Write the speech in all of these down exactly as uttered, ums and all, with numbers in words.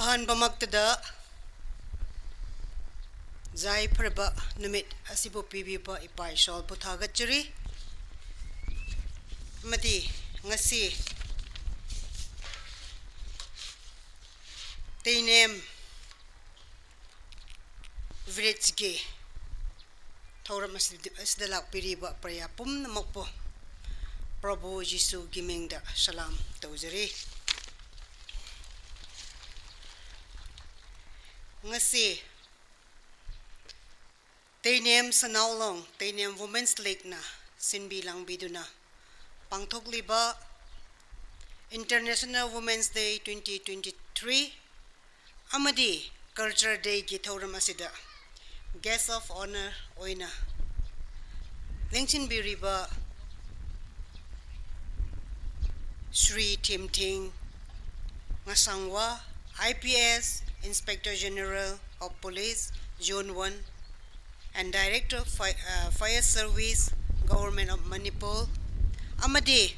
ꯑꯍꯥꯟꯕꯃꯛꯇꯗ ꯌꯥꯏꯐꯔꯕ ꯅꯨꯃꯤꯠ ꯑꯁꯤꯕꯨ ꯄꯤꯕꯤꯕ ꯏꯄꯥ ꯏꯁꯣꯔꯕꯨ ꯊꯥꯒꯠꯆꯔꯤ꯫ ꯑꯃꯗꯤ ꯉꯁꯤ ꯇꯦꯅꯦꯝ ꯚꯤꯂꯦꯖꯀꯤ ꯊꯧꯔꯝ ꯑꯁꯤꯗ, ꯑꯁꯤꯗ ꯂꯥꯛꯄꯤꯔꯤꯕ ꯄ꯭ꯔꯖꯥ ꯄꯨꯝꯅꯃꯛꯄꯨ ꯄ꯭ꯔꯚꯨ ꯖꯤꯁꯨꯒꯤ ꯃꯤꯡꯗ ꯁꯂꯥꯝ ꯇꯧꯖꯔꯤ꯫ ꯉꯁꯤ ꯇꯦꯅꯦꯝ ꯁꯅꯥꯎꯂꯣꯡ ꯇꯦꯅꯦꯝ Women's Leagueꯅ ꯁꯤꯟꯕꯤ ꯂꯥꯡꯕꯤꯗꯨꯅ ꯄꯥꯡꯊꯣꯛꯂꯤꯕ International Women's Day twenty twenty-three ꯑꯃꯗꯤ Culture Dayꯒꯤ ꯊꯧꯔꯝ ꯑꯁꯤꯗ Guest of Honour ꯑꯣꯏꯅ ꯂꯦꯡꯁꯤꯟꯕꯤꯔꯤꯕ Shri ꯊꯤꯝꯊꯤꯡ ꯉꯁꯥꯡꯋꯥ, I P S, Inspector General of Police, Zone one, and Director of Fi-, uh, Fire Service, Government of Manipur, ꯑꯃꯗꯤ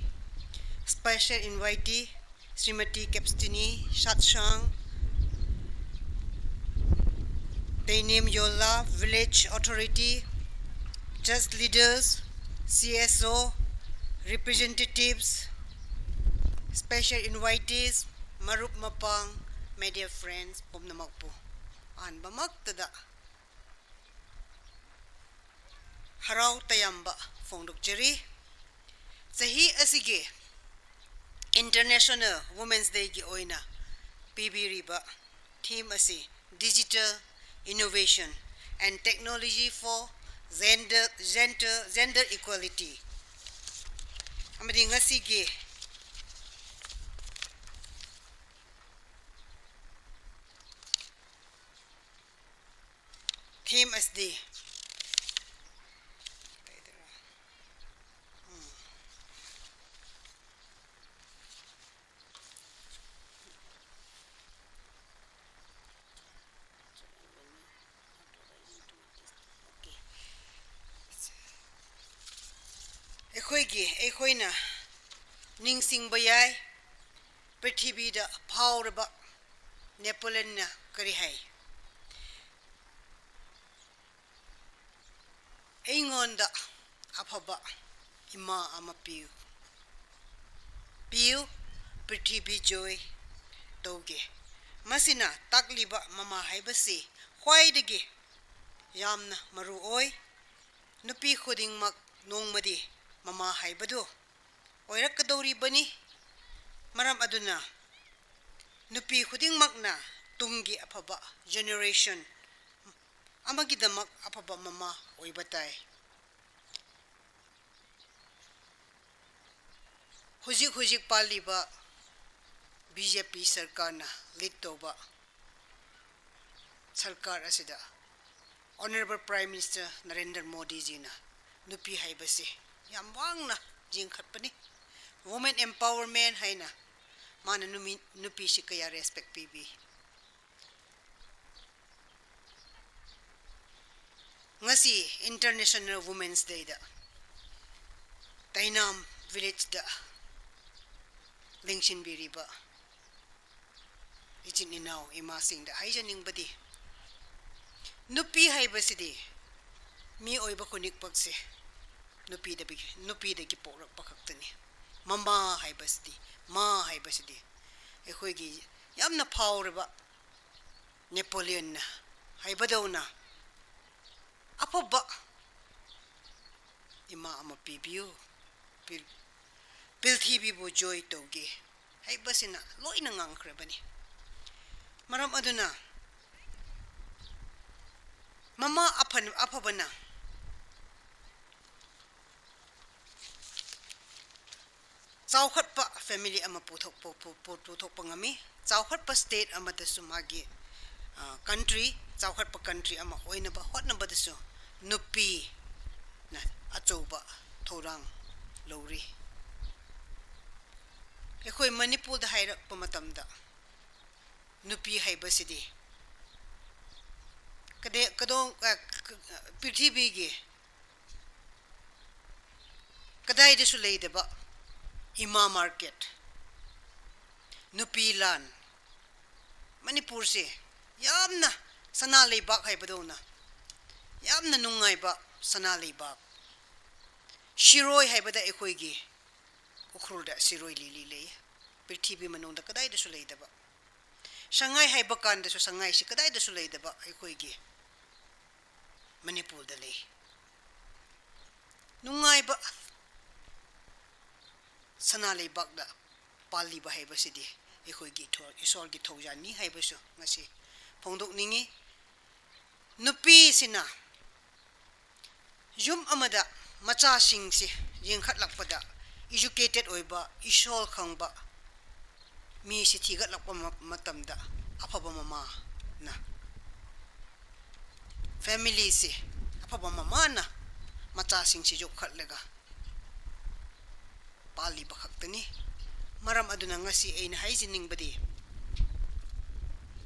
Special Invitee Shrimati ꯀꯦꯞꯁꯇꯤꯅꯤ ꯁꯥꯠꯁꯥꯡ, ꯇꯦꯅꯦꯝ ꯌꯣꯂꯥ Village Authority, Church Leaders, C S O, Representatives, Special Invitees, ꯃꯔꯨꯞ ꯃꯄꯥꯡ, media friends ꯄꯨꯝꯅꯃꯛꯄꯨ ꯑꯍꯥꯟꯕꯃꯛꯇꯗ ꯍꯔꯥꯎ ꯇꯌꯥꯝꯕ ꯐꯣꯡꯗꯣꯛꯆꯔꯤ꯫ ꯆꯍꯤ ꯑꯁꯤꯒꯤ International Women's Dayꯒꯤ ꯑꯣꯏꯅ ꯄꯤꯕꯤꯔꯤꯕ theme ꯑꯁꯤ Digital Innovation and Technology for Gender, Gender, Gender Equality ꯑꯃꯗꯤ ꯉꯁꯤꯒꯤ theme ꯑꯁꯤꯗꯤ ꯑꯩꯈꯣꯏꯒꯤ, ꯑꯩꯈꯣꯏꯅ ꯅꯤꯡꯁꯤꯡꯕ ꯌꯥꯏ, ꯄ꯭ꯔꯤꯊꯤꯕꯤꯗ ꯐꯥꯎꯔꯕ ꯅꯦꯄꯣꯂꯤꯌꯟꯅ ꯀꯔꯤ ꯍꯥꯏ? "ꯑꯩꯉꯣꯟꯗ ꯑꯐꯕ ꯏꯃꯥ ꯑꯃ ꯄꯤꯌꯨ, ꯄꯤꯌꯨ, ꯄ꯭ꯔꯤꯊꯤꯕꯤ ꯖꯣꯏ ꯇꯧꯒꯦ"꯫ ꯃꯁꯤꯅ ꯇꯥꯛꯂꯤꯕ ꯃꯃꯥ ꯍꯥꯏꯕꯁꯤ ꯈ꯭ꯋꯥꯏꯗꯒꯤ ꯌꯥꯝꯅ ꯃꯔꯨ ꯑꯣꯏ꯫ ꯅꯨꯄꯤ ꯈꯨꯗꯤꯡꯃꯛ ꯅꯣꯡꯃꯗꯤ ꯃꯃꯥ ꯍꯥꯏꯕꯗꯨ ꯑꯣꯏꯔꯛꯀꯗꯧꯔꯤꯕꯅꯤ꯫ ꯃꯔꯝ ꯑꯗꯨꯅ ꯅꯨꯄꯤ ꯈꯨꯗꯤꯡꯃꯛꯅ ꯇꯨꯡꯒꯤ ꯑꯐꯕ generation ꯑꯃꯒꯤꯗꯃꯛ ꯑꯐꯕ ꯃꯃꯥ ꯑꯣꯏꯕ ꯇꯥꯏ꯫ ꯍꯧꯖꯤꯛ ꯍꯧꯖꯤꯛ ꯄꯥꯜꯂꯤꯕ ꯕꯤ ꯖꯦ ꯄꯤ ꯁꯔꯀꯥꯔꯅ ꯂꯤꯗ ꯇꯧꯕ ꯁꯔꯀꯥꯔ ꯑꯁꯤꯗ Honourable Prime Minister ꯅꯔꯦꯟꯗ꯭ꯔ ꯃꯣꯗꯤꯖꯤꯅ ꯅꯨꯄꯤ ꯍꯥꯏꯕꯁꯤ ꯌꯥꯝ ꯋꯥꯡꯅ ꯌꯦꯡꯈꯠꯄꯅꯤ꯫ Women empowerment ꯍꯥꯏꯅ ꯃꯥꯅ ꯅꯨꯃꯤ-, ꯅꯨꯄꯤꯁꯤ ꯀꯌꯥ ꯔꯦꯁꯄꯦꯛ ꯄꯤꯕꯤ꯫ ꯉꯁꯤ International Women's Dayꯗ ꯇꯩꯅꯥꯝ ꯚꯤꯂꯦꯖꯇ ꯂꯦꯡꯁꯤꯟꯕꯤꯔꯤꯕ ꯏꯆꯤꯟ ꯏꯅꯥꯎ ꯏꯃꯥꯁꯤꯡꯗ ꯍꯥꯏꯖꯅꯤꯡꯕꯗꯤ, ꯅꯨꯄꯤ ꯍꯥꯏꯕꯁꯤꯗꯤ ꯃꯤꯑꯣꯏꯕ ꯈꯨꯗꯤꯡꯃꯛꯁꯦ ꯅꯨꯄꯤꯗꯒꯤ, ꯅꯨꯄꯤꯗꯒꯤ ꯄꯣꯛꯂꯛꯄ ꯈꯛꯇꯅꯤ꯫ ꯃꯃꯥ ꯍꯥꯏꯕꯁꯤꯗꯤ, ꯃꯥ ꯍꯥꯏꯕꯁꯤꯗꯤ ꯑꯩꯈꯣꯏꯒꯤ ꯌꯥꯝꯅ ꯐꯥꯎꯔꯕ ꯅꯦꯄꯣꯂꯤꯌꯟꯅ ꯍꯥꯏꯕꯗꯧꯅ, "ꯑꯐꯕ ꯏꯃꯥ ꯑꯃ ꯄꯤꯕꯤꯌꯨ, ꯄꯤꯜ-, ꯄ꯭ꯔꯤꯊꯤꯕꯤꯕꯨ ꯖꯣꯏ ꯇꯧꯒꯦ" ꯍꯥꯏꯕꯁꯤꯅ ꯂꯣꯏꯅ ꯉꯥꯡꯈ꯭ꯔꯕꯅꯤ꯫ ꯃꯔꯝ ꯑꯗꯨꯅ ꯃꯃꯥ ꯑꯐ-, ꯑꯐꯕꯅ ꯆꯥꯎꯈꯠꯄ family ꯑꯃ ꯄꯨꯊꯣꯛꯄ, ꯄꯨ-, ꯄꯨ-, ꯄꯨꯊꯣꯛꯄ ꯉꯝꯃꯤ꯫ ꯆꯥꯎꯈꯠꯄ state ꯑꯃꯗꯁꯨ ꯃꯥꯒꯤ, ꯑ, country, ꯆꯥꯎꯈꯠꯄ country ꯑꯃ ꯑꯣꯏꯅꯕ ꯍꯣꯠꯅꯕꯗꯁꯨ ꯅꯨꯄꯤꯅ ꯑꯆꯧꯕ ꯊꯧꯗꯥꯡ ꯂꯧꯔꯤ꯫ ꯑꯩꯈꯣꯏ ꯃꯅꯤꯄꯨꯔꯗ ꯍꯥꯏꯔꯛꯄ ꯃꯇꯝꯗ, ꯅꯨꯄꯤ ꯍꯥꯏꯕꯁꯤꯗꯤ ꯀꯗꯦ-, ꯀꯗꯣ-, ꯑ, ꯀ-, ꯄ꯭ꯔꯤꯊꯤꯕꯤꯒꯤ ꯀꯗꯥꯏꯗꯁꯨ ꯂꯩꯇꯕ ꯏꯃꯥ market, ꯅꯨꯄꯤ ꯂꯥꯟ, ꯃꯅꯤꯄꯨꯔꯁꯦ ꯌꯥꯝꯅ ꯁꯅꯥ ꯂꯩꯕꯥꯛ ꯍꯥꯏꯕꯗꯧꯅ, ꯌꯥꯝꯅ ꯅꯨꯡꯉꯥꯏꯕ ꯁꯅꯥ ꯂꯩꯕꯥꯛ꯫ ꯁꯤꯔꯣꯏ ꯍꯥꯏꯕꯗ ꯑꯩꯈꯣꯏꯒꯤ ꯎꯈ꯭ꯔꯨꯜꯗ ꯁꯤꯔꯣꯏ ꯂꯤꯂꯤ ꯂꯩ, ꯄ꯭ꯔꯤꯊꯤꯕꯤ ꯃꯅꯨꯡꯗ ꯀꯗꯥꯏꯗꯁꯨ ꯂꯩꯇꯕ꯫ ꯁꯉꯥꯏ ꯍꯥꯏꯕ ꯀꯥꯟꯗꯁꯨ ꯁꯉꯥꯏꯁꯤ ꯀꯗꯥꯏꯗꯁꯨ ꯂꯩꯇꯕ ꯑꯩꯈꯣꯏꯒꯤ ꯃꯅꯤꯄꯨꯔꯗ ꯂꯩ꯫ ꯅꯨꯡꯉꯥꯏꯕ ꯁꯅꯥ ꯂꯩꯕꯥꯛꯇ ꯄꯥꯜꯂꯤꯕ ꯍꯥꯏꯕꯁꯤꯗꯤ ꯑꯩꯈꯣꯏꯒꯤ ꯏꯊꯣ-, ꯏꯁꯣꯔꯒꯤ ꯊꯧꯖꯥꯜꯅꯤ ꯍꯥꯏꯕꯁꯨ ꯉꯁꯤ ꯐꯣꯡꯗꯣꯛꯅꯤꯡꯉꯤ꯫ ꯅꯨꯄꯤꯁꯤꯅ ꯌꯨꯝ ꯑꯃꯗ ꯃꯆꯥꯁꯤꯡꯁꯤ ꯌꯦꯡꯈꯠꯂꯛꯄꯗ, educated ꯑꯣꯏꯕ, ꯏꯁꯣꯔ ꯈꯪꯕ ꯃꯤꯁꯤ ꯊꯤꯒꯠꯂꯛꯄ ꯃ-, ꯃꯇꯝꯗ, ꯑꯐꯕ ꯃꯃꯥꯅ, ꯐꯦꯃꯤꯂꯤꯁꯤ ꯑꯐꯕ ꯃꯃꯥꯅ ꯃꯆꯥꯁꯤꯡꯁꯤ ꯌꯣꯛꯈꯠꯂꯒ ꯄꯥꯜꯂꯤꯕ ꯈꯛꯇꯅꯤ꯫ ꯃꯔꯝ ꯑꯗꯨꯅ ꯉꯁꯤ ꯑꯩꯅ ꯍꯥꯏꯖꯅꯤꯡꯕꯗꯤ,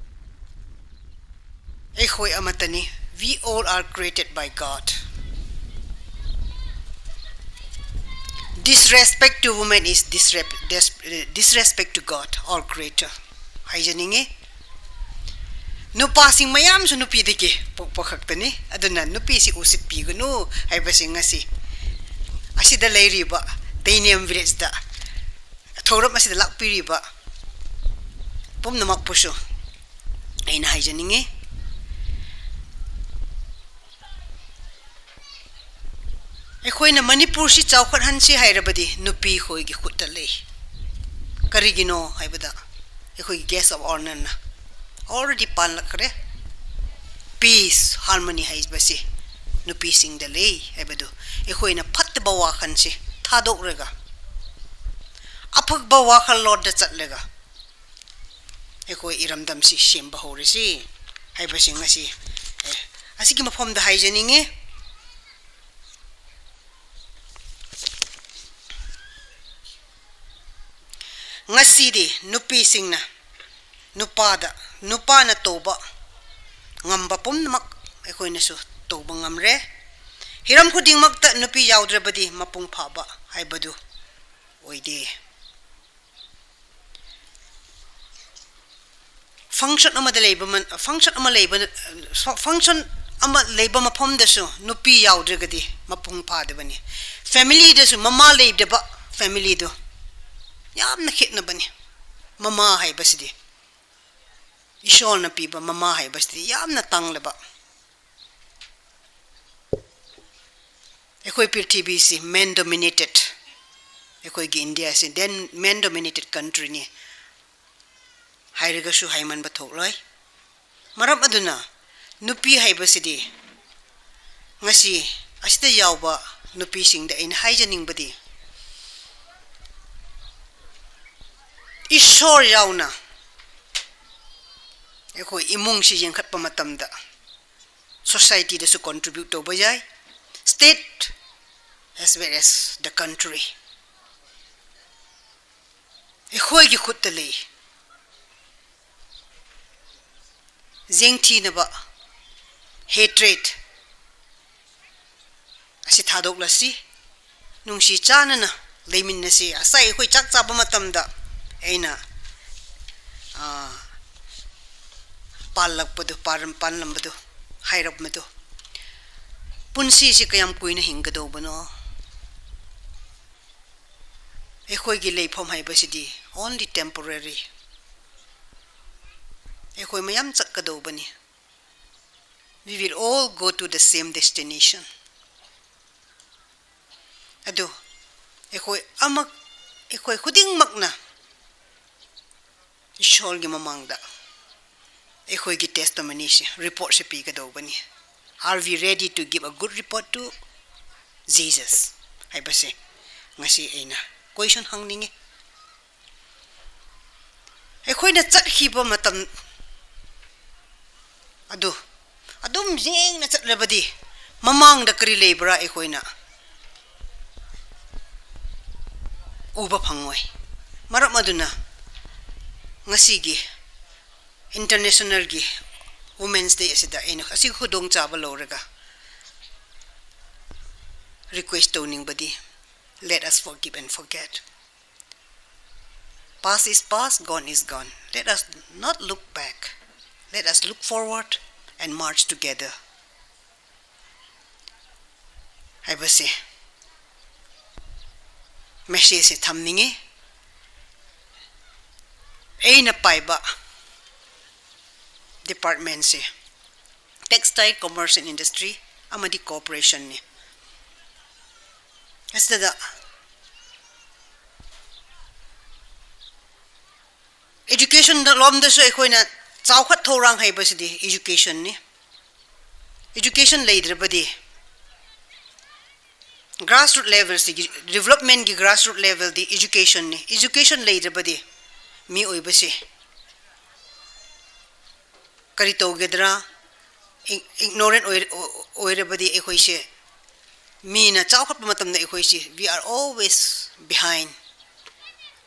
ꯑꯩꯈꯣꯏ ꯑꯃꯠꯇꯅꯤ꯫ We all are created by God. Disrespect to women is disrep-, dis-, disrespect to God, our Creator. ꯍꯥꯏꯖꯅꯤꯡꯉꯤ꯫ ꯅꯨꯄꯥꯁꯤꯡ ꯃꯌꯥꯝꯁꯨ ꯅꯨꯄꯤꯗꯒꯤ ꯄꯣꯛꯄ ꯈꯛꯇꯅꯤ꯫ ꯑꯗꯨꯅ ꯅꯨꯄꯤꯁꯤ ꯎꯁꯤꯠꯄꯤꯒꯅꯨ ꯍꯥꯏꯕꯁꯤ ꯉꯁꯤ ꯑꯁꯤꯗ ꯂꯩꯔꯤꯕ ꯇꯩꯅꯦꯝ ꯚꯤꯂꯦꯖꯇ ꯊꯧꯔꯝ ꯑꯁꯤꯗ ꯂꯥꯛꯄꯤꯔꯤꯕ ꯄꯨꯝꯅꯃꯛꯄꯨꯁꯨ ꯑꯩꯅ ꯍꯥꯏꯖꯅꯤꯡꯉꯤ꯫ ꯑꯩꯈꯣꯏꯅ ꯃꯅꯤꯄꯨꯔꯁꯤ ꯆꯥꯎꯈꯠꯍꯟꯁꯤ ꯍꯥꯏꯔꯕꯗꯤ ꯅꯨꯄꯤꯈꯣꯏꯒꯤ ꯈꯨꯠꯇ ꯂꯩ꯫ ꯀꯔꯤꯒꯤꯅꯣ ꯍꯥꯏꯕꯗ, ꯑꯩꯈꯣꯏꯒꯤ guest of honourꯅ already ꯄꯥꯜꯂꯛꯈ꯭ꯔꯦ꯫ Peace, harmony ꯍꯥꯏꯕꯁꯤ ꯅꯨꯄꯤꯁꯤꯡꯗ ꯂꯩ ꯍꯥꯏꯕꯗꯨ ꯑꯩꯈꯣꯏꯅ ꯐꯠꯇꯕ ꯋꯥꯈꯜꯁꯤ ꯊꯥꯗꯣꯛꯂꯒ, ꯑꯐꯕ ꯋꯥꯈꯜꯂꯣꯟꯗ ꯆꯠꯂꯒ, ꯑꯩꯈꯣꯏ ꯏꯔꯝꯗꯝꯁꯤ ꯁꯦꯝꯕ ꯍꯧꯔꯁꯤ ꯍꯥꯏꯕꯁꯤ ꯉꯁꯤ, ꯑꯦ, ꯑꯁꯤꯒꯤ ꯃꯐꯝꯗ ꯍꯥꯏꯖꯅꯤꯡꯉꯤ꯫ ꯉꯁꯤꯗꯤ ꯅꯨꯄꯤꯁꯤꯡꯅ ꯅꯨꯄꯥꯗ, ꯅꯨꯄꯥꯅ ꯇꯧꯕ ꯉꯝꯕ ꯄꯨꯝꯅꯃꯛ ꯑꯩꯈꯣꯏꯅꯁꯨ ꯇꯧꯕ ꯉꯝꯔꯦ꯫ ꯍꯤꯔꯝ ꯈꯨꯗꯤꯡꯃꯛꯇ ꯅꯨꯄꯤ ꯌꯥꯎꯗ꯭ꯔꯕꯗꯤ ꯃꯄꯨꯡ ꯐꯥꯕ ꯍꯥꯏꯕꯗꯨ ꯑꯣꯏꯗꯦ꯫ function ꯑꯃꯗ ꯂꯩꯕ ꯃ- function ꯑꯃ ꯂꯩꯕ function ꯑꯃ ꯂꯩꯕ ꯃꯐꯝꯗꯁꯨ ꯅꯨꯄꯤ ꯌꯥꯎꯗ꯭ꯔꯒꯗꯤ ꯃꯄꯨꯡ ꯐꯥꯗꯕꯅꯤ꯫ Familyꯗꯁꯨ ꯃꯃꯥ ꯂꯩꯇꯕ familyꯗꯣ ꯌꯥꯝꯅ ꯈꯦꯠꯅꯕꯅꯤ꯫ ꯃꯃꯥ ꯍꯥꯏꯕꯁꯤꯗꯤ, ꯏꯁꯣꯔꯅ ꯄꯤꯕ ꯃꯃꯥ ꯍꯥꯏꯕꯁꯤꯗꯤ ꯌꯥꯝꯅ ꯇꯥꯡꯂꯕ꯫ ꯑꯩꯈꯣꯏ ꯄ꯭ꯔꯤꯊꯤꯕꯤꯁꯤ men dominated, ꯑꯩꯈꯣꯏꯒꯤ ꯏꯟꯗꯤꯌꯥꯁꯤ then men dominated countryꯅꯤ ꯍꯥꯏꯔꯒꯁꯨ ꯍꯥꯏꯃꯟꯕ ꯊꯣꯛꯂꯣꯏ꯫ ꯃꯔꯝ ꯑꯗꯨꯅ ꯅꯨꯄꯤ ꯍꯥꯏꯕꯁꯤꯗꯤ ꯉꯁꯤ ꯑꯁꯤꯗ ꯌꯥꯎꯕ ꯅꯨꯄꯤꯁꯤꯡꯗ ꯑꯩꯅ ꯍꯥꯏꯖꯅꯤꯡꯕꯗꯤ, ꯏꯁꯣꯔ ꯌꯥꯎꯅ ꯑꯩꯈꯣꯏ ꯏꯃꯨꯡꯁꯤ ꯌꯦꯡꯈꯠꯄ ꯃꯇꯝꯗ societyꯗꯁꯨ contribute ꯇꯧꯕ ꯌꯥꯏ, state as well as the country꯫ ꯑꯩꯈꯣꯏꯒꯤ ꯈꯨꯠꯇ ꯂꯩ꯫ ꯌꯦꯡꯊꯤꯅꯕ, hatred ꯑꯁꯤ ꯊꯥꯗꯣꯛꯂꯁꯤ, ꯅꯨꯡꯁꯤ ꯆꯥꯟꯅꯅ ꯂꯩꯃꯤꯟꯅꯁꯤ꯫ ꯉꯁꯥꯏ ꯑꯩꯈꯣꯏ ꯆꯥꯛ ꯆꯥꯕ ꯃꯇꯝꯗ ꯑꯩꯅ, ꯑꯥ, ꯄꯥꯜꯂꯛꯄꯗꯨ, ꯄꯥꯔꯝ-, ꯄꯥꯜꯂꯝꯕꯗꯨ, ꯍꯥꯏꯔꯝꯕꯗꯨ, ꯄꯨꯟꯁꯤꯁꯤ ꯀꯌꯥꯝ ꯀꯨꯏꯅ ꯍꯤꯡꯒꯗꯧꯕꯅꯣ? ꯑꯩꯈꯣꯏꯒꯤ ꯂꯩꯐꯝ ꯍꯥꯏꯕꯁꯤꯗꯤ only temporary꯫ ꯑꯩꯈꯣꯏ ꯃꯌꯥꯝ ꯆꯠꯀꯗꯧꯕꯅꯤ꯫ We will all go to the same destination꯫ ꯑꯗꯨ ꯑꯩꯈꯣꯏ ꯑꯃꯛ ꯑꯩꯈꯣꯏ ꯈꯨꯗꯤꯡꯃꯛꯅ ꯏꯁꯣꯔꯒꯤ ꯃꯃꯥꯡꯗ ꯑꯩꯈꯣꯏꯒꯤ testimonyꯁꯦ, reportꯁꯦ ꯄꯤꯒꯗꯧꯕꯅꯤ꯫ Are we ready to give a good report to Jesus? ꯍꯥꯏꯕꯁꯦ ꯉꯁꯤ ꯑꯩꯅ question ꯍꯪꯅꯤꯡꯉꯤ꯫ ꯑꯩꯈꯣꯏꯅ ꯆꯠꯈꯤꯕ ꯃꯇꯝ ꯑꯗꯨ ꯑꯗꯨꯝ ꯌꯦꯡꯅ ꯆꯠꯂꯕꯗꯤ ꯃꯃꯥꯡꯗ ꯀꯔꯤ ꯂꯩꯕ꯭ꯔꯥ ꯑꯩꯈꯣꯏꯅ ꯎꯕ ꯐꯪꯉꯣꯏ꯫ ꯃꯔꯝ ꯑꯗꯨꯅ ꯉꯁꯤꯒꯤ Internationalꯒꯤ Women's Day ꯑꯁꯤꯗ ꯑꯩꯅ ꯑꯁꯤꯒꯤ ꯈꯨꯗꯣꯡꯆꯥꯕ ꯂꯧꯔꯒ request ꯇꯧꯅꯤꯡꯕꯗꯤ, let us forgive and forget꯫ Past is past, gone is gone. Let us not look back. Let us look forward and march together. ꯍꯥꯏꯕꯁꯦ ꯃꯦꯁꯦꯖꯁꯦ ꯊꯝꯅꯤꯡꯉꯤ꯫ ꯑꯩꯅ ꯄꯥꯏꯕ ꯗꯤꯄꯥꯔꯠꯃꯦꯟꯁꯦ Textile, Commerce and Industry ꯑꯃꯗꯤ Corporationꯅꯤ꯫ ꯑꯁꯤꯗ education ꯂꯣꯝꯗꯁꯨ ꯑꯩꯈꯣꯏꯅ ꯆꯥꯎꯈꯠ ꯊꯧꯔꯥꯡ ꯍꯥꯏꯕꯁꯤꯗꯤ educationꯅꯤ꯫ Education ꯂꯩꯇ꯭ꯔꯕꯗꯤ grassroot levelꯁꯤꯒꯤ developmentꯀꯤ grassroot levelꯗꯤ educationꯅꯤ꯫ Education ꯂꯩꯇ꯭ꯔꯕꯗꯤ ꯃꯤꯑꯣꯏꯕꯁꯦ ꯀꯔꯤ ꯇꯧꯒꯗ꯭ꯔꯥ? Ignorant ꯑꯣꯏꯔꯕꯗꯤ ꯑꯩꯈꯣꯏꯁꯦ ꯃꯤꯅ ꯆꯥꯎꯈꯠꯄ ꯃꯇꯝꯗ ꯑꯩꯈꯣꯏꯁꯦ we are always behind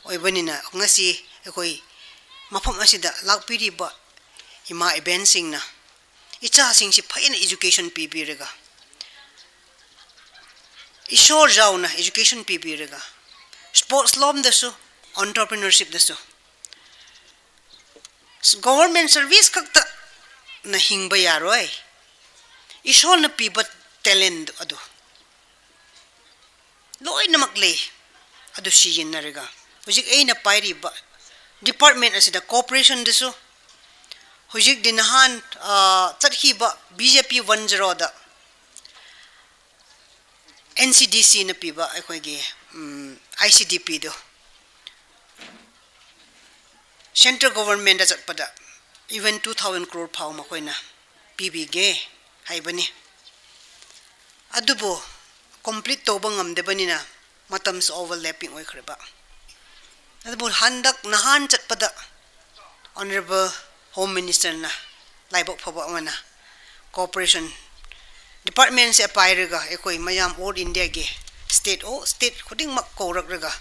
ꯑꯣꯏꯕꯅꯤꯅ ꯉꯁꯤ ꯑꯩꯈꯣꯏ ꯃꯐꯝ ꯑꯁꯤꯗ ꯂꯥꯛꯄꯤꯔꯤꯕ ꯏꯃꯥ ꯏꯕꯦꯟꯁꯤꯡꯅ ꯏꯆꯥꯁꯤꯡꯁꯤ ꯐꯖꯅ education ꯄꯤꯕꯤꯔꯒ ꯏꯁꯣꯔ ꯌꯥꯎꯅ education ꯄꯤꯕꯤꯔꯒ sports ꯂꯣꯝꯗꯁꯨ entrepreneurshipꯗꯁꯨ government service ꯈꯛꯇꯅ ꯍꯤꯡꯕ ꯌꯥꯔꯣꯏ꯫ ꯏꯁꯣꯔꯅ ꯄꯤꯕ talent ꯑꯗꯨ ꯂꯣꯏꯅꯃꯛ ꯂꯩ꯫ ꯑꯗꯨ ꯁꯤꯖꯤꯟꯅꯔꯒ ꯍꯧꯖꯤꯛ ꯑꯩꯅ ꯄꯥꯏꯔꯤꯕ department ꯑꯁꯤꯗ corporationꯗꯁꯨ ꯍꯧꯖꯤꯛꯇꯤ ꯅꯍꯥꯟ ꯆꯠꯈꯤꯕ B J P one zeroꯗ N C D Cꯅ ꯄꯤꯕ ꯑꯩꯈꯣꯏꯒꯤ I C D Pꯗꯣ central governmentꯇ ꯆꯠꯄꯗ even two thousand crore ꯐꯥꯎ ꯃꯈꯣꯏꯅ ꯄꯤꯕꯤꯒꯦ ꯍꯥꯏꯕꯅꯤ꯫ ꯑꯗꯨꯕꯨ complete ꯇꯧꯕ ꯉꯝꯗꯕꯅꯤꯅ ꯃꯇꯝꯁꯨ overlapping ꯑꯣꯏꯈ꯭ꯔꯕ꯫ ꯑꯗꯨꯕꯨ ꯍꯟꯗꯛ ꯅꯍꯥꯟ ꯆꯠꯄꯗ Honourable Home Ministerꯅ ꯂꯥꯏꯕꯛ ꯐꯕ ꯑꯃꯅ corporation departmentꯁꯦ ꯄꯥꯏꯔꯒ ꯑꯩꯈꯣꯏ ꯃꯌꯥꯝ all Indiaꯒꯤ state ꯑꯣ state ꯈꯨꯗꯤꯡꯃꯛ ꯀꯧꯔꯛꯂꯒ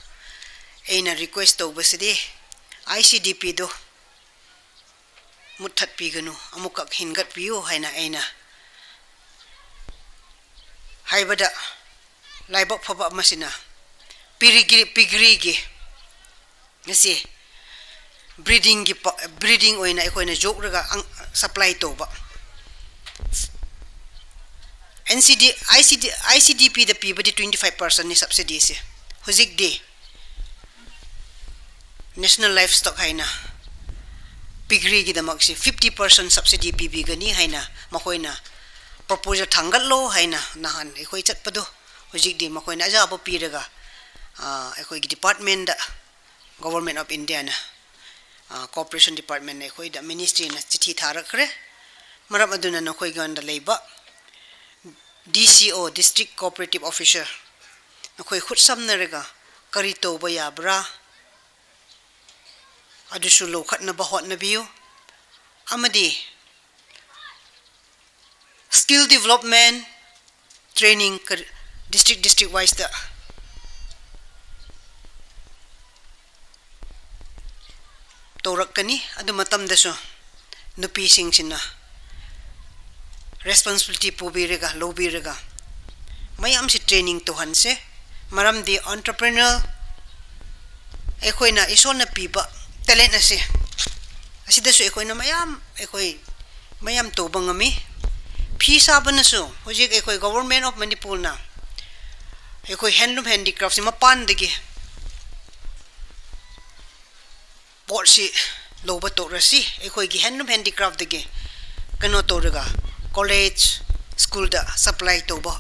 ꯑꯩꯅ request ꯇꯧꯕꯁꯤꯗꯤ I C D Pꯗꯣ ꯃꯨꯠꯊꯠꯄꯤꯒꯅꯨ, ꯑꯃꯨꯛꯀꯛ ꯍꯤꯡꯒꯠꯄꯤꯌꯨ ꯍꯥꯏꯅ ꯑꯩꯅ ꯍꯥꯏꯕꯗ ꯂꯥꯏꯕꯛ ꯐꯕ ꯑꯃꯁꯤꯅ ꯄꯤꯔꯤꯒꯤ ꯄꯤꯒ꯭ꯔꯤꯒꯤ ꯉꯁꯤ ꯕ꯭ꯔꯤꯗꯤꯡꯒꯤ ꯄ-, ꯕ꯭ꯔꯤꯗꯤꯡ ꯑꯣꯏꯅ ꯑꯩꯈꯣꯏꯅ ꯌꯣꯛꯂꯒ ꯑꯪ-, ꯁꯄ꯭ꯂꯥꯏ ꯇꯧꯕ꯫ N C D, I C D, I C ꯗꯤ ꯄꯤꯗ ꯄꯤꯕꯗꯤ twenty five percentꯅꯤ ꯁꯕꯁꯤꯗꯤꯁꯦ꯫ ꯍꯧꯖꯤꯛꯇꯤ ꯅꯦꯁꯅꯦꯜ ꯂꯥꯏꯐ ꯁ꯭ꯇꯣꯛ ꯍꯥꯏꯅ ꯄꯤꯒ꯭ꯔꯤꯒꯤꯗꯃꯛꯁꯤ fifty percent ꯁꯕꯁꯤꯗꯤ ꯄꯤꯕꯤꯒꯅꯤ ꯍꯥꯏꯅ ꯃꯈꯣꯏꯅ ꯄ꯭ꯔꯣꯄꯣꯖꯦꯜ ꯊꯥꯡꯒꯠꯂꯣ ꯍꯥꯏꯅ ꯅꯍꯥꯟ ꯑꯩꯈꯣꯏ ꯆꯠꯄꯗꯣ, ꯍꯧꯖꯤꯛꯇꯤ ꯃꯈꯣꯏꯅ ꯑꯌꯥꯕ ꯄꯤꯔꯒ, ꯑ, ꯑꯩꯈꯣꯏꯒꯤ ꯗꯤꯄꯥꯔꯠꯃꯦꯟꯗ, Government of Indiaꯅ, ꯑ, ꯀꯣꯑꯣꯄꯔꯦꯁꯟ ꯗꯤꯄꯥꯔꯠꯃꯦꯟꯅ ꯑꯩꯈꯣꯏꯗ, ꯃꯤꯅꯤꯁꯇ꯭ꯔꯤꯅ ꯆꯤꯊꯤ ꯊꯥꯔꯛꯈ꯭ꯔꯦ꯫ ꯃꯔꯝ ꯑꯗꯨꯅ ꯅꯈꯣꯏꯒꯤ ꯂꯩꯕ ꯗꯤ ꯁꯤ ꯑꯣ, District Cooperative Officer, ꯅꯈꯣꯏ ꯈꯨꯠꯁꯝꯅꯔꯒ ꯀꯔꯤ ꯇꯧꯕ ꯌꯥꯕ꯭ꯔꯥ, ꯑꯗꯨꯁꯨ ꯂꯧꯈꯠꯅꯕ ꯍꯣꯠꯅꯕꯤꯌꯨ꯫ ꯑꯃꯗꯤ skill development training ꯀꯔꯤ, district, district wiseꯇ ꯇꯧꯔꯛꯀꯅꯤ꯫ ꯑꯗꯨ ꯃꯇꯝꯗꯁꯨ ꯅꯨꯄꯤꯁꯤꯡꯁꯤꯅ responsibility ꯄꯨꯕꯤꯔꯒ, ꯂꯧꯕꯤꯔꯒ ꯃꯌꯥꯝꯁꯤ training ꯇꯧꯍꯟꯁꯦ꯫ ꯃꯔꯝꯗꯤ entrepreneur ꯑꯩꯈꯣꯏꯅ ꯏꯁꯣꯔꯅ ꯄꯤꯕ talent ꯑꯁꯦ, ꯑꯁꯤꯗꯁꯨ ꯑꯩꯈꯣꯏꯅ ꯃꯌꯥꯝ, ꯑꯩꯈꯣꯏ ꯃꯌꯥꯝ ꯇꯧꯕ ꯉꯝꯃꯤ꯫ ꯐꯤ ꯁꯥꯕꯅꯁꯨ ꯍꯧꯖꯤꯛ ꯑꯩꯈꯣꯏ Government of Manipurꯅ ꯑꯩꯈꯣꯏ handloom handicraftꯁꯤ ꯃꯄꯥꯟꯗꯒꯤ ꯄꯣꯠꯁꯤ ꯂꯧꯕ ꯇꯣꯛꯂꯁꯤ, ꯑꯩꯈꯣꯏꯒꯤ handloom handicraftꯇꯒꯤ ꯀꯩꯅꯣ ꯇꯧꯔꯒ college, schoolꯗ supply ꯇꯧꯕ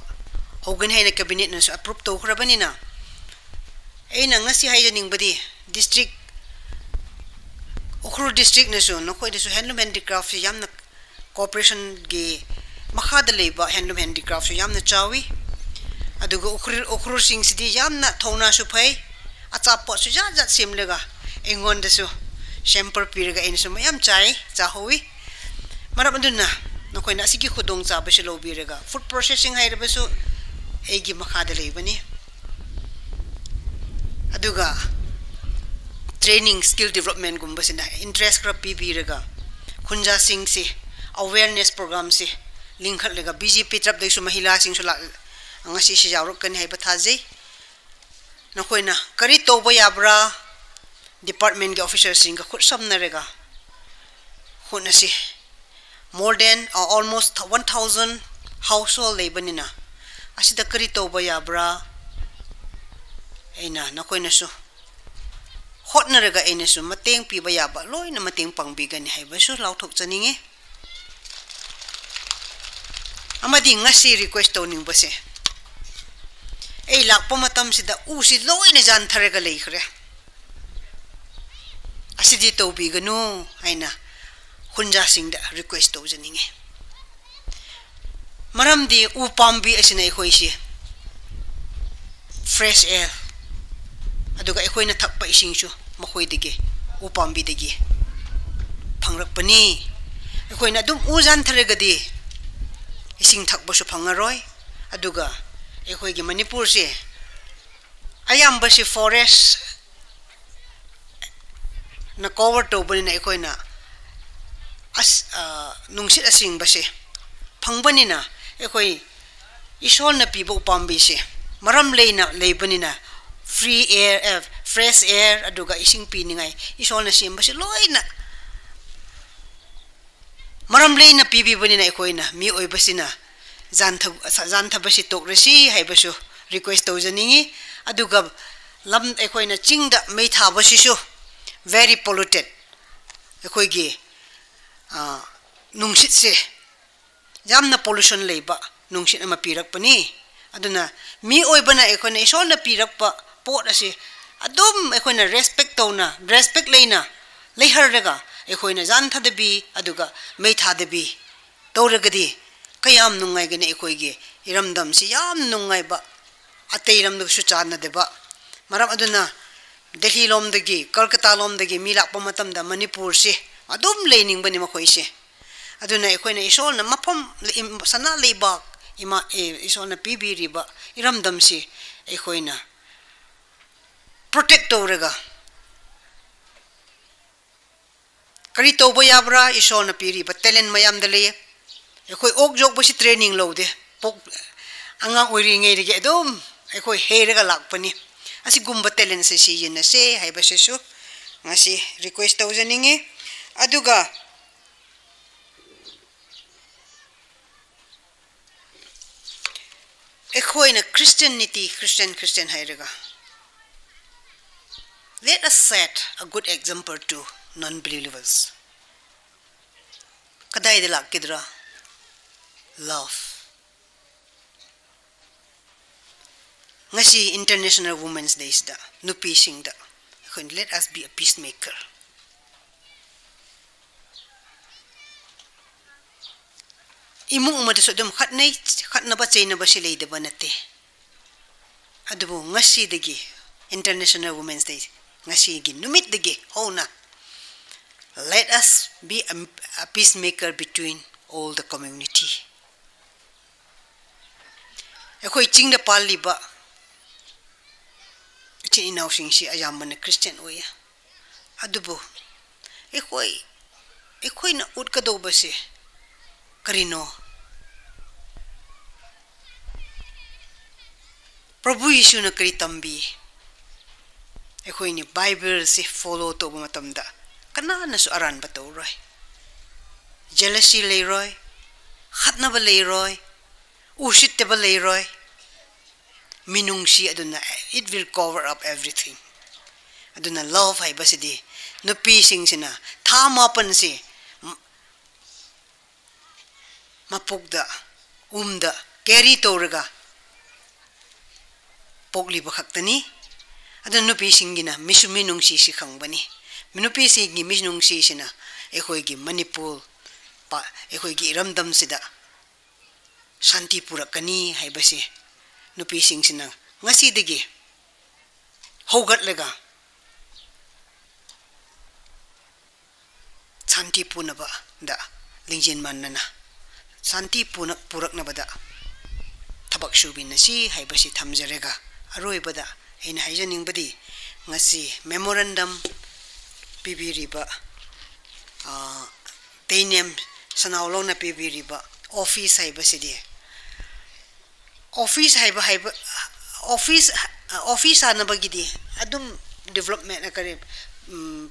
ꯍꯧꯒꯅꯤ ꯍꯥꯏꯅ cabinetꯅꯁꯨ approve ꯇꯧꯈ꯭ꯔꯕꯅꯤꯅ, ꯑꯩꯅ ꯉꯁꯤ ꯍꯥꯏꯖꯅꯤꯡꯕꯗꯤ district, ꯎꯈ꯭ꯔꯨꯜ districtꯅꯁꯨ ꯅꯈꯣꯏꯗꯁꯨ handloom handicraftꯁꯤ ꯌꯥꯝꯅ cooperation ꯒꯤ ꯃꯈꯥꯗ ꯂꯩꯕ handloom handicraftꯁꯨ ꯌꯥꯝꯅ ꯆꯥꯎꯏ꯫ ꯑꯗꯨꯒ ꯎꯈ꯭ꯔꯨꯜ, ꯎꯈ꯭ꯔꯨꯜꯁꯤꯡꯁꯤꯗꯤ ꯌꯥꯝꯅ ꯊꯧꯅꯥꯁꯨ ꯐꯩ, ꯑꯆꯥꯄꯣꯠꯁꯨ ꯖꯥꯠ ꯖꯥꯠ ꯁꯦꯝꯂꯒ ꯑꯩꯉꯣꯟꯗꯁꯨ sample ꯄꯤꯔꯒ ꯑꯩꯅꯁꯨ ꯃꯌꯥꯝ ꯆꯥꯏ, ꯆꯥꯍꯧꯏ꯫ ꯃꯔꯝ ꯑꯗꯨꯅ ꯅꯈꯣꯏꯅ ꯑꯁꯤꯒꯤ ꯈꯨꯗꯣꯡꯆꯥꯕꯁꯤ ꯂꯧꯕꯤꯔꯒ food processing ꯍꯥꯏꯔꯕꯁꯨ ꯑꯩꯒꯤ ꯃꯈꯥꯗ ꯂꯩꯕꯅꯤ꯫ ꯑꯗꯨꯒ training, skill developmentꯒꯨꯝꯕꯁꯤꯅ interest ꯈꯔ ꯄꯤꯕꯤꯔꯒ ꯈꯨꯟꯖꯥꯁꯤꯡꯁꯤ awareness programꯁꯤ ꯂꯤꯡꯈꯠꯂꯒ B J P ꯇꯔꯞꯇꯒꯤꯁꯨ ꯃꯍꯤꯂꯥꯁꯤꯡꯁꯨ ꯂꯥꯛ-, ꯉꯁꯤꯁꯤ ꯌꯥꯎꯔꯛꯀꯅꯤ ꯍꯥꯏꯕ ꯊꯥꯖꯩ꯫ ꯅꯈꯣꯏꯅ ꯀꯔꯤ ꯇꯧꯕ ꯌꯥꯕ꯭ꯔꯥ? departmentꯀꯤ officerꯁꯤꯡꯒ ꯈꯨꯠꯁꯝꯅꯔꯒ ꯍꯣꯠꯅꯁꯤ꯫ More than, uh, almost one thousand household ꯂꯩꯕꯅꯤꯅ, ꯑꯁꯤꯗ ꯀꯔꯤ ꯇꯧꯕ ꯌꯥꯕ꯭ꯔꯥ? ꯑꯩꯅ ꯅꯈꯣꯏꯅꯁꯨ ꯍꯣꯠꯅꯔꯒ ꯑꯩꯅꯁꯨ ꯃꯇꯦꯡ ꯄꯤꯕ ꯌꯥꯕ ꯂꯣꯏꯅ ꯃꯇꯦꯡ ꯄꯥꯡꯕꯤꯒꯅꯤ ꯍꯥꯏꯕꯁꯨ ꯂꯥꯎꯊꯣꯛꯆꯅꯤꯡꯉꯤ꯫ ꯑꯃꯗꯤ ꯉꯁꯤ request ꯇꯧꯅꯤꯡꯕꯁꯦ, ꯑꯩ ꯂꯥꯛꯄ ꯃꯇꯝꯁꯤꯗ ꯎꯁꯤ ꯂꯣꯏꯅ ꯌꯥꯟꯊꯔꯒ ꯂꯩꯈ꯭ꯔꯦ꯫ ꯑꯁꯤꯗꯤ ꯇꯧꯕꯤꯒꯅꯨ ꯍꯥꯏꯅ ꯈꯨꯟꯖꯥꯁꯤꯡꯗ request ꯇꯧꯖꯅꯤꯡꯉꯤ꯫ ꯃꯔꯝꯗꯤ ꯎ ꯄꯥꯝꯕꯤ ꯑꯁꯤꯅ ꯑꯩꯈꯣꯏꯁꯤ fresh air, ꯑꯗꯨꯒ ꯑꯩꯈꯣꯏꯅ ꯊꯛꯄ ꯏꯁꯤꯡꯁꯨ ꯃꯈꯣꯏꯗꯒꯤ, ꯎ ꯄꯥꯝꯕꯤꯗꯒꯤ ꯐꯪꯂꯛꯄꯅꯤ꯫ ꯑꯩꯈꯣꯏꯅ ꯑꯗꯨꯝ ꯎ ꯌꯥꯟꯊꯔꯒꯗꯤ ꯏꯁꯤꯡ ꯊꯛꯄꯁꯨ ꯐꯪꯉꯔꯣꯏ꯫ ꯑꯗꯨꯒ ꯑꯩꯈꯣꯏꯒꯤ ꯃꯅꯤꯄꯨꯔꯁꯦ ꯑꯌꯥꯝꯕꯁꯤ forestꯅ cover ꯇꯧꯕꯅꯤꯅ ꯑꯩꯈꯣꯏꯅ ꯑꯁ-, ꯑ, ꯅꯨꯡꯁꯤꯠ ꯑꯁꯦꯡꯕꯁꯦ ꯐꯪꯕꯅꯤꯅ, ꯑꯩꯈꯣꯏ ꯏꯁꯣꯔꯅ ꯄꯤꯕ ꯎꯄꯥꯝꯕꯤꯁꯦ ꯃꯔꯝ ꯂꯩꯅ ꯂꯩꯕꯅꯤꯅ, free air, ꯑ, fresh air, ꯑꯗꯨꯒ ꯏꯁꯤꯡ ꯄꯤꯅꯤꯡꯉꯥꯏ ꯏꯁꯣꯔꯅ ꯁꯦꯝꯕꯁꯦ ꯂꯣꯏꯅ ꯃꯔꯝ ꯂꯩꯅ ꯄꯤꯕꯤꯕꯅꯤꯅ, ꯑꯩꯈꯣꯏꯅ ꯃꯤꯑꯣꯏꯕꯁꯤꯅ ꯌꯥꯟꯊ-, ꯌꯥꯟꯊꯕꯁꯤ ꯇꯣꯛꯂꯁꯤ ꯍꯥꯏꯕꯁꯨ request ꯇꯧꯖꯅꯤꯡꯉꯤ꯫ ꯑꯗꯨꯒ ꯂꯝ, ꯑꯩꯈꯣꯏꯅ ꯆꯤꯡꯗ ꯃꯩ ꯊꯥꯕꯁꯤꯁꯨ very polluted, ꯑꯩꯈꯣꯏꯒꯤ, ꯑ, ꯅꯨꯡꯁꯤꯠꯁꯦ ꯌꯥꯝꯅ pollution ꯂꯩꯕ ꯅꯨꯡꯁꯤꯠ ꯑꯃ ꯄꯤꯔꯛꯄꯅꯤ꯫ ꯑꯗꯨꯅ ꯃꯤꯑꯣꯏꯕꯅ ꯑꯩꯈꯣꯏꯅ ꯏꯁꯣꯔꯅ ꯄꯤꯔꯛꯄ ꯄꯣꯠ ꯑꯁꯤ ꯑꯗꯨꯝ ꯑꯩꯈꯣꯏꯅ respect ꯇꯧꯅ, respect ꯂꯩꯅ ꯂꯩꯍꯜꯂꯒ, ꯑꯩꯈꯣꯏꯅ ꯌꯥꯟꯊꯗꯕꯤ, ꯑꯗꯨꯒ ꯃꯩ ꯊꯥꯗꯕꯤ ꯇꯧꯔꯒꯗꯤ ꯀꯌꯥꯝ ꯅꯨꯡꯉꯥꯏꯒꯅꯤ꯫ ꯑꯩꯈꯣꯏꯒꯤ ꯏꯔꯝꯗꯝꯁꯤ ꯌꯥꯝ ꯅꯨꯡꯉꯥꯏꯕ, ꯑꯇꯩ ꯂꯝꯗꯁꯨ ꯆꯥꯟꯅꯗꯕ꯫ ꯃꯔꯝ ꯑꯗꯨꯅ ꯗꯦꯜꯍꯤ ꯂꯣꯝꯗꯒꯤ, ꯀꯜꯀꯇꯥ ꯂꯣꯝꯗꯒꯤ ꯃꯤ ꯂꯥꯛꯄ ꯃꯇꯝꯗ ꯃꯅꯤꯄꯨꯔꯁꯤ ꯑꯗꯨꯝ ꯂꯩꯅꯤꯡꯕꯅꯤ ꯃꯈꯣꯏꯁꯦ꯫ ꯑꯗꯨꯅ ꯑꯩꯈꯣꯏꯅ ꯏꯁꯣꯔꯅ ꯃꯐꯝ, ꯏꯝ-, ꯁꯅꯥ ꯂꯩꯕꯥꯛ ꯏꯃꯥ, ꯑꯦ, ꯏꯁꯣꯔꯅ ꯄꯤꯕꯤꯔꯤꯕ ꯏꯔꯝꯗꯝꯁꯤ ꯑꯩꯈꯣꯏꯅ protect ꯇꯧꯔꯒ ꯀꯔꯤ ꯇꯧꯕ ꯌꯥꯕ꯭ꯔꯥ? ꯏꯁꯣꯔꯅ ꯄꯤꯔꯤꯕ talent ꯃꯌꯥꯝꯗ ꯂꯩꯌꯦ꯫ ꯑꯩꯈꯣꯏ ꯑꯣꯛ ꯌꯣꯛꯄꯁꯤ training ꯂꯧꯗꯦ꯫ ꯄꯣꯛ-, ꯑꯉꯥꯡ ꯑꯣꯏꯔꯤꯉꯩꯗꯒꯤ ꯑꯗꯨꯝ ꯑꯩꯈꯣꯏ ꯍꯩꯔꯒ ꯂꯥꯛꯄꯅꯤ꯫ ꯑꯁꯤꯒꯨꯝꯕ talentꯁꯦ ꯁꯤꯖꯤꯟꯅꯁꯦ ꯍꯥꯏꯕꯁꯤꯁꯨ ꯉꯁꯤ request ꯇꯧꯖꯅꯤꯡꯉꯤ꯫ ꯑꯗꯨꯒ ꯑꯩꯈꯣꯏꯅ Christianity, Christian, Christian ꯍꯥꯏꯔꯒ, let us set a good example to non-believers. ꯀꯗꯥꯏꯗ ꯂꯥꯛꯀꯗ꯭ꯔꯥ? Love. ꯉꯁꯤ International Women's Day ꯁꯤꯗ ꯅꯨꯄꯤꯁꯤꯡꯗ ꯑꯩꯈꯣꯏꯅ let us be a peacemaker. ꯏꯃꯨꯡ ꯑꯃꯗꯁꯨ ꯑꯗꯨꯝ ꯈꯠꯅꯩ, ꯈꯠꯅꯕ ꯆꯩꯅꯕꯁꯤ ꯂꯩꯇꯕ ꯅꯠꯇꯦ꯫ ꯑꯗꯨꯕꯨ ꯉꯁꯤꯗꯒꯤ, International Women's Day, ꯉꯁꯤꯒꯤ ꯅꯨꯃꯤꯠꯇꯒꯤ ꯍꯧꯅ, let us be a, a peacemaker between all the community. ꯑꯩꯈꯣꯏ ꯆꯤꯡꯗ ꯄꯥꯜꯂꯤꯕ ꯏꯆꯤꯟ ꯏꯅꯥꯎꯁꯤꯡꯁꯤ ꯑꯌꯥꯝꯕꯅ Christian ꯑꯣꯏꯌꯦ꯫ ꯑꯗꯨꯕꯨ ꯑꯩꯈꯣꯏ, ꯑꯩꯈꯣꯏꯅ ꯎꯠꯀꯗꯧꯕꯁꯦ ꯀꯔꯤꯅꯣ? ꯄ꯭ꯔꯚꯨ ꯌꯤꯁꯨꯅ ꯀꯔꯤ ꯇꯝꯕꯤ? ꯑꯩꯈꯣꯏꯅ ꯕꯥꯏꯕꯜꯁꯤ follow ꯇꯧꯕ ꯃꯇꯝꯗ ꯀꯅꯥꯅꯁꯨ ꯑꯔꯥꯟꯕ ꯇꯧꯔꯣꯏ꯫ Jealousy ꯂꯩꯔꯣꯏ, ꯈꯠꯅꯕ ꯂꯩꯔꯣꯏ, ꯎꯁꯤꯠꯇꯕ ꯂꯩꯔꯣꯏ꯫ ꯃꯤꯅꯨꯡꯁꯤ ꯑꯗꯨꯅ, it will cover up everything. ꯑꯗꯨꯅ love ꯍꯥꯏꯕꯁꯤꯗꯤ ꯅꯨꯄꯤꯁꯤꯡꯁꯤꯅ ꯊꯥ ꯃꯥꯄꯟꯁꯤ ꯃꯄꯨꯛꯇ, ꯎꯝꯗ carry ꯇꯧꯔꯒ ꯄꯣꯛꯂꯤꯕ ꯈꯛꯇꯅꯤ꯫ ꯑꯗꯨꯅ ꯅꯨꯄꯤꯁꯤꯡꯒꯤꯅ ꯃꯤꯁꯨ ꯃꯤꯅꯨꯡꯁꯤꯁꯤ ꯈꯪꯕꯅꯤ꯫ ꯅꯨꯄꯤꯁꯤꯡꯒꯤ ꯃꯤꯅꯨꯡꯁꯤꯁꯤꯅ ꯑꯩꯈꯣꯏꯒꯤ ꯃꯅꯤꯄꯨꯔ, ꯄꯥ-, ꯑꯩꯈꯣꯏꯒꯤ ꯏꯔꯝꯗꯝꯁꯤꯗ ꯁꯥꯟꯇꯤ ꯄꯨꯔꯛꯀꯅꯤ ꯍꯥꯏꯕꯁꯤ ꯅꯨꯄꯤꯁꯤꯡꯁꯤꯅ ꯉꯁꯤꯗꯒꯤ ꯍꯧꯒꯠꯂꯒ ꯁꯥꯟꯇꯤ ꯄꯨꯅꯕꯗ ꯂꯤꯡꯖꯦꯜ ꯃꯥꯟꯅꯅ ꯁꯥꯟꯇꯤ ꯄꯨꯅ-, ꯄꯨꯔꯛꯅꯕꯗ ꯊꯕꯛ ꯁꯨꯃꯤꯟꯅꯁꯤ ꯍꯥꯏꯕꯁꯤ ꯊꯝꯖꯔꯒ, ꯑꯔꯣꯏꯕꯗ ꯑꯩꯅ ꯍꯥꯏꯖꯅꯤꯡꯕꯗꯤ, ꯉꯁꯤ memorandum ꯄꯤꯕꯤꯔꯤꯕ, ꯑ, ꯇꯦꯅꯦꯝ ꯁꯅꯥꯎꯂꯣꯡꯅ ꯄꯤꯕꯤꯔꯤꯕ office ꯍꯥꯏꯕꯁꯤꯗꯤ, office ꯍꯥꯏꯕ, ꯍꯥꯏꯕ, office, office ꯁꯥꯅꯕꯒꯤꯗꯤ ꯑꯗꯨꯝ development, ꯀꯔꯤ, ꯎꯝ,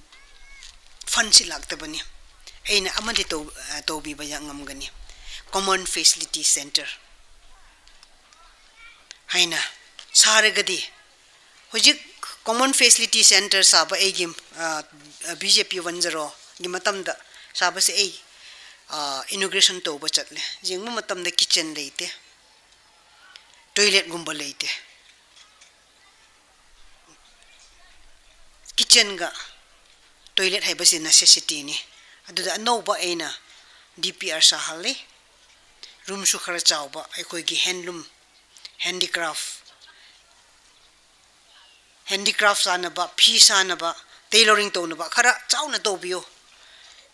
ꯐꯟꯁꯤ ꯂꯥꯛꯇꯕꯅꯤ꯫ ꯑꯩꯅ ꯑꯃꯗꯤ ꯇꯧ-, ꯑ, ꯇꯧꯕꯤꯕ ꯌꯥ-, ꯉꯝꯒꯅꯤ꯫ Common Facility Center ꯍꯥꯏꯅ ꯁꯥꯔꯒꯗꯤ, ꯍꯧꯖꯤꯛ Common Facility Center ꯁꯥꯕ ꯑꯩꯒꯤ, ꯑ, ꯑ, B J P one zero ꯒꯤ ꯃꯇꯝꯗ ꯁꯥꯕꯁꯦ ꯑꯩ, ꯑ, inauguration ꯇꯧꯕ ꯆꯠꯂꯦ꯫ ꯌꯦꯡꯕ ꯃꯇꯝꯗ kitchen ꯂꯩꯇꯦ, toilet ꯒꯨꯝꯕ ꯂꯩꯇꯦ꯫ Kitchen ꯒ toilet ꯍꯥꯏꯕꯁꯤ necessity ꯅꯤ꯫ ꯑꯗꯨꯗ ꯑꯅꯧꯕ ꯑꯩꯅ D P R ꯁꯥꯍꯜꯂꯤ꯫ Room ꯁꯨ ꯈꯔ ꯆꯥꯎꯕ, ꯑꯩꯈꯣꯏꯒꯤ handloom, handicraft, handicraft ꯁꯥꯅꯕ, ꯐꯤ ꯁꯥꯅꯕ, tailoring ꯇꯧꯅꯕ ꯈꯔ ꯆꯥꯎꯅ ꯇꯧꯕꯤꯌꯨ꯫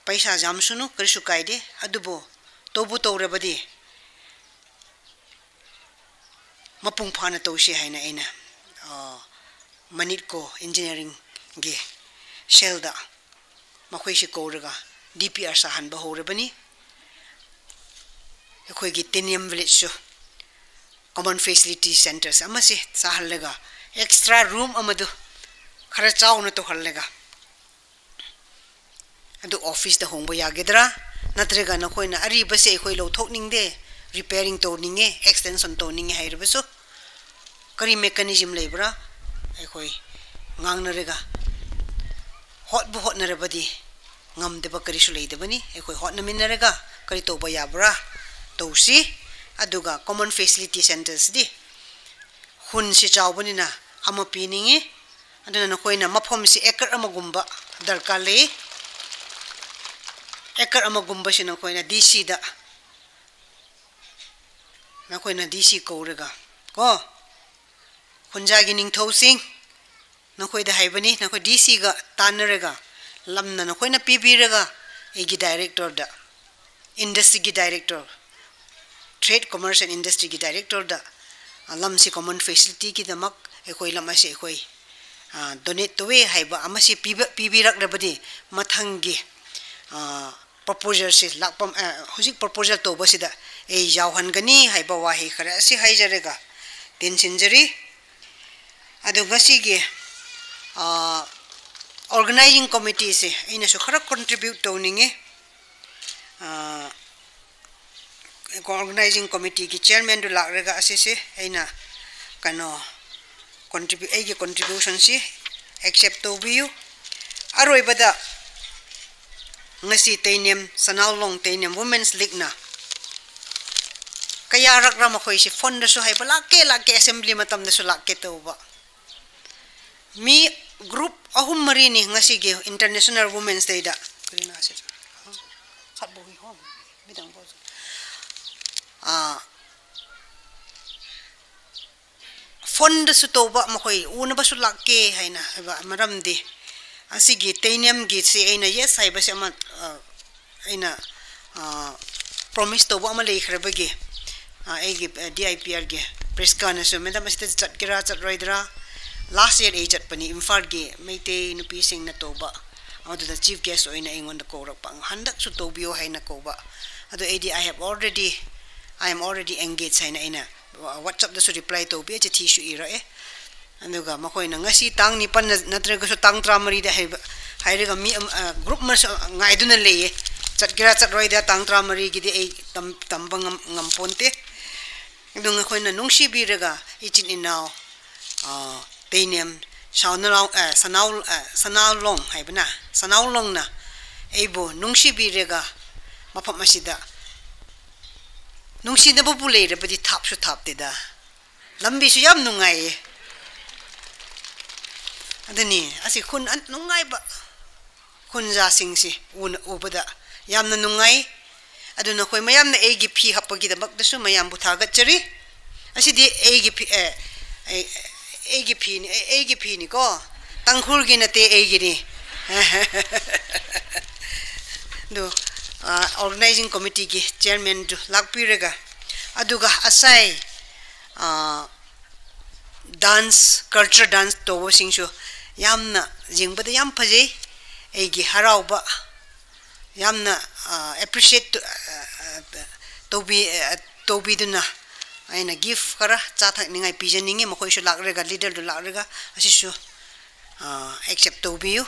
ꯄꯩꯁꯥ ꯌꯥꯝꯁꯅꯨ, ꯀꯔꯤꯁꯨ ꯀꯥꯏꯗꯦ꯫ ꯑꯗꯨꯕꯨ ꯇꯧꯕꯨ ꯇꯧꯔꯕꯗꯤ ꯃꯄꯨꯡ ꯐꯥꯅ ꯇꯧꯁꯤ ꯍꯥꯏꯅ ꯑꯩꯅ, ꯑ, ꯃꯅꯤꯠꯀꯣ engineering ꯒꯤ cell ꯗ ꯃꯈꯣꯏꯁꯤ ꯀꯧꯔꯒ D P R ꯁꯥꯍꯟꯕ ꯍꯧꯔꯕꯅꯤ꯫ ꯑꯩꯈꯣꯏꯒꯤ ꯇꯦꯅꯤꯌꯝ village ꯁꯨ Common Facility Centres ꯑꯃꯁꯤ ꯁꯥꯍꯜꯂꯒ, extra room ꯑꯃꯗꯨ ꯈꯔ ꯆꯥꯎꯅ ꯇꯧꯍꯜꯂꯒ, ꯑꯗꯨ office ꯇ ꯍꯣꯡꯕ ꯌꯥꯒꯗ꯭ꯔꯥ? ꯅꯠꯇ꯭ꯔꯒ ꯅꯈꯣꯏꯅ ꯑꯔꯤꯕꯁꯦ ꯑꯩꯈꯣꯏ ꯂꯧꯊꯣꯛꯅꯤꯡꯗꯦ, repairing ꯇꯧꯅꯤꯡꯉꯦ, extension ꯇꯧꯅꯤꯡꯉꯦ ꯍꯥꯏꯔꯕꯁꯨ, ꯀꯔꯤ mechanism ꯂꯩꯕ꯭ꯔꯥ? ꯑꯩꯈꯣꯏ ꯉꯥꯡꯅꯔꯒ, ꯍꯣꯠꯄꯨ ꯍꯣꯠꯅꯔꯕꯗꯤ ꯉꯝꯗꯕ ꯀꯔꯤꯁꯨ ꯂꯩꯇꯕꯅꯤ꯫ ꯑꯩꯈꯣꯏ ꯍꯣꯠꯅꯃꯤꯟꯅꯔꯒ ꯀꯔꯤ ꯇꯧꯕ ꯌꯥꯕ꯭ꯔꯥ ꯇꯧꯁꯤ꯫ ꯑꯗꯨꯒ Common Facility Centres ꯗꯤ ꯈꯨꯟꯁꯤ ꯆꯥꯎꯕꯅꯤꯅ ꯑꯃ ꯄꯤꯅꯤꯡꯉꯤ꯫ ꯑꯗꯨꯅ ꯅꯈꯣꯏꯅ ꯃꯐꯝꯁꯤ acre ꯑꯃꯒꯨꯝꯕ ꯗꯔꯀꯥꯔ ꯂꯩ꯫ Acre ꯑꯃꯒꯨꯝꯕꯁꯤ ꯅꯈꯣꯏꯅ D C ꯗ, ꯅꯈꯣꯏꯅ D C ꯀꯧꯔꯒ, ꯀꯣ, ꯈꯨꯟꯖꯥꯒꯤ ꯅꯤꯡꯊꯧꯁꯤꯡ, ꯅꯈꯣꯏꯗ ꯍꯥꯏꯕꯅꯤ, ꯅꯈꯣꯏ D C ꯒ ꯇꯥꯟꯅꯔꯒ, ꯂꯝꯅ ꯅꯈꯣꯏꯅ ꯄꯤꯕꯤꯔꯒ, ꯑꯩꯒꯤ director ꯗ, industry ꯒꯤ director, Trade, Commerce and Industry ꯒꯤ director ꯗ, ꯑ, ꯂꯝꯁꯤ common facility ꯒꯤꯗꯃꯛ ꯑꯩꯈꯣꯏ ꯂꯝ ꯑꯁꯤ ꯑꯩꯈꯣꯏ, ꯑ, donate ꯇꯧꯋꯦ ꯍꯥꯏꯕ ꯑꯃꯁꯤ ꯄꯤꯕ-, ꯄꯤꯕꯤꯔꯛꯂꯕꯗꯤ, ꯃꯊꯪꯒꯤ, ꯑ, proposal ꯁꯤ ꯂꯥꯛꯄ, ꯑ, ꯍꯧꯖꯤꯛ proposal ꯇꯧꯕꯁꯤꯗ ꯑꯩ ꯌꯥꯎꯍꯟꯒꯅꯤ ꯍꯥꯏꯕ ꯋꯥꯍꯩ ꯈꯔ ꯑꯁꯤ ꯍꯥꯏꯖꯔꯒ ꯇꯦꯟꯁꯤꯟꯖꯔꯤ꯫ ꯑꯗꯨ ꯉꯁꯤꯒꯤ, ꯑ, Organizing committeeꯁꯦ ꯑꯩꯅꯁꯨ ꯈꯔ contribute ꯇꯧꯅꯤꯡꯉꯤ꯫ ꯑ, organizing committeeꯒꯤ chairmanꯗꯨ ꯂꯥꯛꯂꯒ ꯑꯁꯤꯁꯦ ꯑꯩꯅ ꯀꯩꯅꯣ contribu-, ꯑꯩꯒꯤ contributionꯁꯤ accept ꯇꯧꯕꯤꯌꯨ꯫ ꯑꯔꯣꯏꯕꯗ ꯉꯁꯤ ꯇꯩꯅꯦꯝ, ꯁꯅꯥꯎꯂꯣꯡ ꯇꯩꯅꯦꯝ Women's Leagueꯅ ꯀꯌꯥꯔꯛꯔ ꯃꯈꯣꯏꯁꯤ phoneꯗꯁꯨ ꯍꯥꯏꯕ, "ꯂꯥꯛꯀꯦ, ꯂꯥꯛꯀꯦ, assembly ꯃꯇꯝꯗꯁꯨ ꯂꯥꯛꯀꯦ" ꯇꯧꯕ꯫ ꯃꯤ group ꯑꯍꯨꯝ ꯃꯔꯤꯅꯤ ꯉꯁꯤꯒꯤ International Women's Dayꯗ꯫ ꯀꯔꯤꯅꯣ ꯑꯁꯤ? ꯈꯠꯕꯨ ꯍꯨꯏ ꯍꯣ, ꯃꯤꯗꯥꯡ ꯕꯣ꯫ ꯑꯥ, phoneꯗꯁꯨ ꯇꯧꯕ, ꯃꯈꯣꯏ ꯎꯅꯕꯁꯨ ꯂꯥꯛꯀꯦ ꯍꯥꯏꯅ ꯍꯥꯏꯕ꯫ ꯃꯔꯝꯗꯤ ꯑꯁꯤꯒꯤ ꯇꯩꯅꯦꯝꯒꯤꯁꯤ ꯑꯩꯅ yes ꯍꯥꯏꯕꯁꯦ ꯑꯃ, ꯑ, ꯑꯩꯅ, ꯑ, promise ꯇꯧꯕ ꯑꯃ ꯂꯩꯈ꯭ꯔꯕꯒꯤ, ꯑ, ꯑꯩꯒꯤ, ꯑ, DIPRꯒꯤ ꯄ꯭ꯔꯤꯁꯀꯥꯅꯁꯨ, "Madam, ꯑꯁꯤꯗ ꯆꯠꯀꯦꯔꯥ ꯆꯠꯂꯣꯏꯗ꯭ꯔꯥ?" Last year ꯑꯩ ꯆꯠꯄꯅꯤ, ꯏꯝꯐꯥꯜꯒꯤ ꯃꯩꯇꯩ ꯅꯨꯄꯤꯁꯤꯡꯅ ꯇꯧꯕ, ꯑꯗꯨꯗ chief guest ꯑꯣꯏꯅ ꯑꯩꯉꯣꯟꯗ ꯀꯧꯔꯛꯄ, "ꯍꯟꯗꯛꯁꯨ ꯇꯧꯕꯤꯌꯣ" ꯍꯥꯏꯅ ꯀꯧꯕ꯫ ꯑꯗꯨ ꯑꯩꯗꯤ, "I have already, I am already engaged" ꯍꯥꯏꯅ ꯑꯩꯅ WhatsAppꯇꯁꯨ reply ꯇꯧꯕꯤ, ꯆꯤꯊꯤꯁꯨ ꯏꯔꯛꯑꯦ꯫ ꯑꯗꯨꯒ ꯃꯈꯣꯏꯅ ꯉꯁꯤ ꯇꯥꯡ ꯅꯤꯄꯥꯟ ꯅꯠꯇ꯭ꯔꯒꯁꯨ ꯇꯥꯡ ꯇꯔꯥꯃꯔꯤꯗ ꯍꯥꯏꯕ, ꯍꯥꯏꯔꯒ ꯃꯤ ꯑꯃ, ꯑ, group ꯑꯃꯁꯨ ꯉꯥꯏꯗꯨꯅ ꯂꯩꯌꯦ꯫ ꯆꯠꯀꯦꯔꯥ ꯆꯠꯂꯣꯏꯗ꯭ꯔꯥ ꯇꯥꯡ ꯇꯔꯥꯃꯔꯤꯒꯤꯗꯤ ꯑꯩ ꯇꯝ-, ꯇꯝꯕ ꯉꯝ-, ꯉꯝꯄꯣꯟꯇꯦ꯫ ꯑꯗꯨ ꯅꯈꯣꯏꯅ ꯅꯨꯡꯁꯤꯕꯤꯔꯒ ꯏꯆꯤꯟ ꯏꯅꯥꯎ, ꯑ, ꯇꯩꯅꯦꯝ, ꯁꯥꯎꯅꯂꯥꯎ-, ꯑ, ꯁꯅꯥꯎ-, ꯑ, ꯁꯅꯥꯎꯂꯣꯡ ꯍꯥꯏꯕꯅ, ꯁꯅꯥꯎꯂꯣꯡꯅ ꯑꯩꯕꯨ ꯅꯨꯡꯁꯤꯕꯤꯔꯒ ꯃꯐꯝ ꯑꯁꯤꯗ ꯅꯨꯡꯁꯤꯅꯕꯕꯨ ꯂꯩꯔꯕꯗꯤ ꯊꯥꯞꯁꯨ ꯊꯥꯞꯇꯦꯗ꯫ ꯂꯝꯕꯤꯁꯨ ꯌꯥꯝ ꯅꯨꯡꯉꯥꯏꯌꯦ꯫ ꯑꯗꯨꯅꯤ, ꯑꯁꯤ ꯈꯨꯟ ꯑꯟ-, ꯅꯨꯡꯉꯥꯏꯕ ꯈꯨꯟꯖꯥꯁꯤꯡꯁꯤ ꯎꯅ-, ꯎꯕꯗ ꯌꯥꯝꯅ ꯅꯨꯡꯉꯥꯏ꯫ ꯑꯗꯨ ꯅꯈꯣꯏ ꯃꯌꯥꯝꯅ ꯑꯩꯒꯤ ꯐꯤ ꯍꯥꯞꯄꯒꯤꯗꯃꯛꯇꯁꯨ ꯃꯌꯥꯝꯕꯨ ꯊꯥꯒꯠꯆꯔꯤ꯫ ꯑꯁꯤꯗꯤ ꯑꯩꯒꯤ ꯐꯤ, ꯑꯦ, ꯑꯩ, ꯑꯩꯒꯤ ꯐꯤꯅꯤ, ꯑꯩ, ꯑꯩꯒꯤ ꯐꯤꯅꯤꯀꯣ꯫ ꯇꯥꯡꯈꯨꯜꯒꯤ ꯅꯠꯇꯦ, ꯑꯩꯒꯤꯅꯤ꯫ ꯑꯗꯨ, ꯑ, organizing committeeꯒꯤ chairmanꯗꯨ ꯂꯥꯛꯄꯤꯔꯒ, ꯑꯗꯨꯒ ꯑꯁꯥꯏ, ꯑ, dance, culture dance ꯇꯧꯕꯁꯤꯡꯁꯨ ꯌꯥꯝꯅ ꯌꯦꯡꯕꯗ ꯌꯥꯝ ꯐꯖꯩ꯫ ꯑꯩꯒꯤ ꯍꯔꯥꯎꯕ ꯌꯥꯝꯅ, ꯑ, appreciate ꯇ-, ꯑ, ꯑ, ꯇꯧꯕꯤ-, ꯑ, ꯇꯧꯕꯤꯗꯨꯅ ꯑꯩꯅ gift ꯈꯔ ꯆꯥ ꯊꯛꯅꯤꯡꯉꯥꯏ ꯄꯤꯖꯅꯤꯡꯉꯤ꯫ ꯃꯈꯣꯏꯁꯨ ꯂꯥꯛꯂꯒ, leaderꯗꯨ ꯂꯥꯛꯂꯒ ꯑꯁꯤꯁꯨ ꯑꯦꯛꯁꯦꯞ ꯇꯧꯕꯤꯌꯨ꯫